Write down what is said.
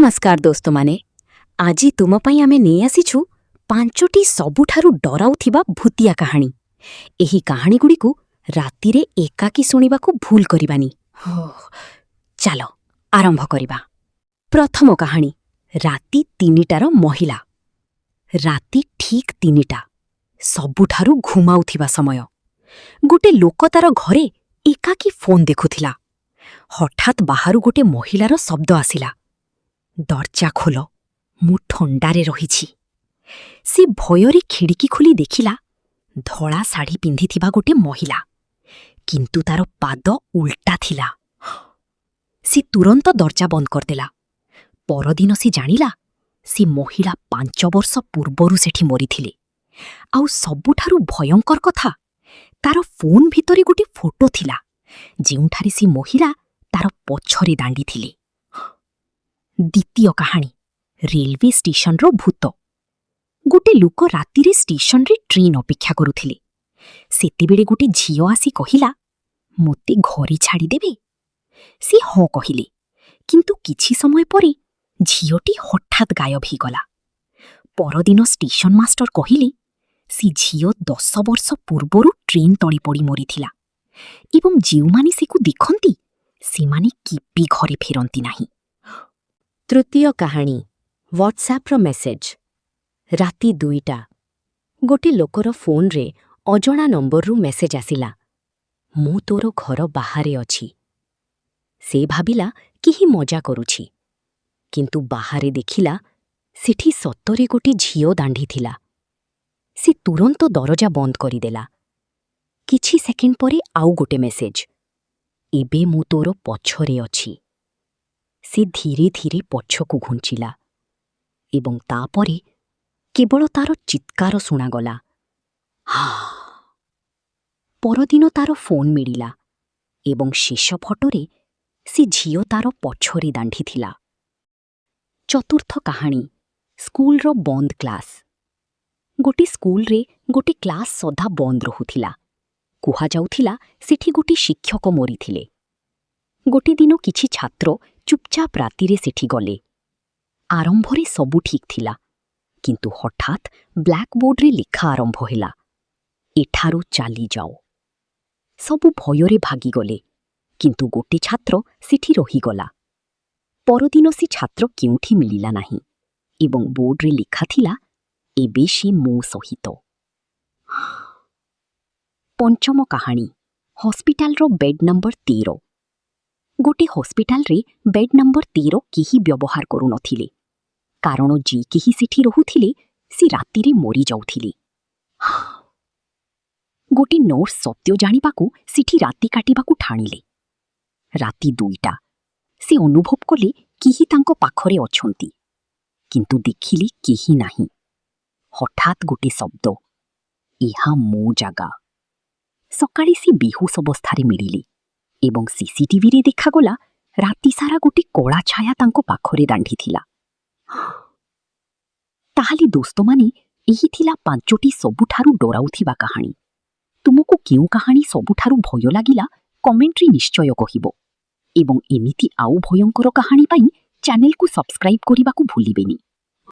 ନମସ୍କାର ଦୋସ୍ତମାନେ, ଆଜି ତୁମ ପାଇଁ ଆମେ ନେଇ ଆସିଛୁ ପାଞ୍ଚଟି ସବୁଠାରୁ ଡରାଉଥିବା ଭୂତିଆ କାହାଣୀ। ଏହି କାହାଣୀଗୁଡ଼ିକୁ ରାତିରେ ଏକାକୀ ଶୁଣିବାକୁ ଭୁଲ କରିବାନି। ଚାଲ ଆରମ୍ଭ କରିବା। ପ୍ରଥମ କାହାଣୀ, ରାତି 3ଟାର ମହିଳା। ରାତି ଠିକ୍ 3ଟା, ସବୁଠାରୁ ଘୁମାଉଥିବା ସମୟ। ଗୋଟେ ଲୋକ ତାର ଘରେ ଏକାକୀ ଫୋନ୍ ଦେଖୁଥିଲା। ହଠାତ୍ ବାହାରୁ ଗୋଟେ ମହିଳାର ଶବ୍ଦ ଆସିଲା, "ଦରଜା ଖୋଲ, ମୁଁ ଥଣ୍ଡାରେ ରହିଛି।" ସେ ଭୟରେ ଖିଡ଼ିକି ଖୋଲି ଦେଖିଲା, ଧଳା ଶାଢ଼ୀ ପିନ୍ଧିଥିବା ଗୋଟେ ମହିଳା, କିନ୍ତୁ ତାର ପାଦ ଉଲ୍ଟା ଥିଲା। ସେ ତୁରନ୍ତ ଦରଜା ବନ୍ଦ କରିଦେଲା। ପରଦିନ ସେ ଜାଣିଲା, ସେ ମହିଳା 5 ବର୍ଷ ପୂର୍ବରୁ ସେଠି ମରିଥିଲେ। ଆଉ ସବୁଠାରୁ ଭୟଙ୍କର କଥା, ତାର ଫୋନ୍ ଭିତରେ ଗୋଟେ ଫଟୋ ଥିଲା, ଯେଉଁଠାରେ ସେ ମହିଳା ତାର ପଛରେ ଦାଣ୍ଡିଥିଲେ। ଦ୍ୱିତୀୟ କାହାଣୀ, ରେଲୱେ ଷ୍ଟେସନର ଭୂତ। ଗୋଟେ ଲୋକ ରାତିରେ ଷ୍ଟେସନରେ ଟ୍ରେନ୍ ଅପେକ୍ଷା କରୁଥିଲେ। ସେତେବେଳେ ଗୋଟେ ଝିଅ ଆସି କହିଲା, "ମୋତେ ଘରେ ଛାଡ଼ିଦେବେ?" ସେ ହଁ କହିଲେ, କିନ୍ତୁ କିଛି ସମୟ ପରେ ଝିଅଟି ହଠାତ୍ ଗାୟବ ହେଇଗଲା। ପରଦିନ ଷ୍ଟେସନ ମାଷ୍ଟର କହିଲେ, ସେ ଝିଅ 10 ବର୍ଷ ପୂର୍ବରୁ ଟ୍ରେନ୍ ତଳେ ପଡ଼ି ମରିଥିଲା ଏବଂ ଯେଉଁମାନେ ସେକୁ ଦେଖନ୍ତି, ସେମାନେ କେବେ ଘରେ ଫେରନ୍ତି ନାହିଁ। ତୃତୀୟ କାହାଣୀ, ହ୍ୱାଟ୍ସଆପ୍ର ମେସେଜ୍। ରାତି 2ଟା। ଗୋଟେ ଲୋକର ଫୋନ୍ରେ ଅଜଣା ନମ୍ବରରୁ ମେସେଜ୍ ଆସିଲା, "ମୁଁ ତୋର ଘର ବାହାରେ ଅଛି।" ସେ ଭାବିଲା କେହି ମଜା କରୁଛି, କିନ୍ତୁ ବାହାରେ ଦେଖିଲା, ସେଠି ସତରେ ଗୋଟେ ଝିଅ ଦାଣ୍ଡିଥିଲା। ସେ ତୁରନ୍ତ ଦରଜା ବନ୍ଦ କରିଦେଲା। କିଛି ସେକେଣ୍ଡ ପରେ ଆଉ ଗୋଟେ ମେସେଜ୍, "ଏବେ ମୁଁ ତୋର ପଛରେ ଅଛି।" ସେ ଧୀରେ ଧୀରେ ପଛକୁ ଘୁଞ୍ଚିଲା ଏବଂ ତାପରେ କେବଳ ତାର ଚିତ୍କାର ଶୁଣାଗଲା, ହା। ପରଦିନ ତାର ଫୋନ୍ ମିଳିଲା ଏବଂ ଶେଷ ଫଟୋରେ ସେ ଝିଅ ତାର ପଛରେ ଦାଣ୍ଡିଥିଲା। ଚତୁର୍ଥ କାହାଣୀ, ସ୍କୁଲର ବନ୍ଦ କ୍ଲାସ୍। ଗୋଟେ ସ୍କୁଲରେ ଗୋଟେ କ୍ଲାସ୍ ସଦା ବନ୍ଦ ରହୁଥିଲା। କୁହାଯାଉଥିଲା, ସେଠି ଗୋଟେ ଶିକ୍ଷକ ମରିଥିଲେ। ଗୋଟେ ଦିନ କିଛି ଛାତ୍ର ଚୁପଚାପ ରାତିରେ ସେଠି ଗଲେ। ଆରମ୍ଭରେ ସବୁ ଠିକ୍ ଥିଲା, କିନ୍ତୁ ହଠାତ୍ ବ୍ଲାକବୋର୍ଡରେ ଲେଖା ଆରମ୍ଭ ହେଲା, "ଏଠାରୁ ଚାଲିଯାଅ।" ସବୁ ଭୟରେ ଭାଗିଗଲେ, କିନ୍ତୁ ଗୋଟେ ଛାତ୍ର ସେଠି ରହିଗଲା। ପରଦିନ ସେ ଛାତ୍ର କେଉଁଠି ମିଳିଲା ନାହିଁ ଏବଂ ବୋର୍ଡରେ ଲେଖାଥିଲା, "ଏବେ ସେ ମୋ ସହିତ।" ପଞ୍ଚମ କାହାଣୀ, ହସ୍ପିଟାଲର ବେଡ୍ ନମ୍ବର 13। ଗୋଟେ ହସ୍ପିଟାଲରେ ବେଡ୍ ନମ୍ବର 13 କେହି ବ୍ୟବହାର କରୁନଥିଲେ, କାରଣ ଯିଏ କେହି ସେଠି ରହୁଥିଲେ, ସେ ରାତିରେ ମରିଯାଉଥିଲେ। ଗୋଟେ ନର୍ସ ସତ୍ୟ ଜାଣିବାକୁ ସେଠି ରାତି କାଟିବାକୁ ଠାଣିଲେ। ରାତି 2ଟା। ସେ ଅନୁଭବ କଲେ, କେହି ତାଙ୍କ ପାଖରେ ଅଛନ୍ତି, କିନ୍ତୁ ଦେଖିଲେ କେହି ନାହିଁ। ହଠାତ୍ ଗୋଟେ ଶବ୍ଦ, "ଏହା ମୋ ଜାଗା।" ସକାଳେ ସେ ବେହୋସ ଅବସ୍ଥାରେ ମିଳିଲେ ଏବଂ ସିସିଟିଭିରେ ଦେଖାଗଲା, ରାତିସାରା ଗୋଟେ କଳା ଛାୟା ତାଙ୍କ ପାଖରେ ଦାଣ୍ଡିଥିଲା। ତାହେଲେ ଦୋସ୍ତମାନେ, ଏହି ଥିଲା ପାଞ୍ଚଟି ସବୁଠାରୁ ଡରାଉଥିବା କାହାଣୀ। ତୁମକୁ କେଉଁ କାହାଣୀ ସବୁଠାରୁ ଭୟ ଲାଗିଲା, କମେଣ୍ଟରେ ନିଶ୍ଚୟ କହିବ ଏବଂ ଏମିତି ଆଉ ଭୟଙ୍କର କାହାଣୀ ପାଇଁ ଚ୍ୟାନେଲକୁ ସବସ୍କ୍ରାଇବ୍ କରିବାକୁ ଭୁଲିବେନି।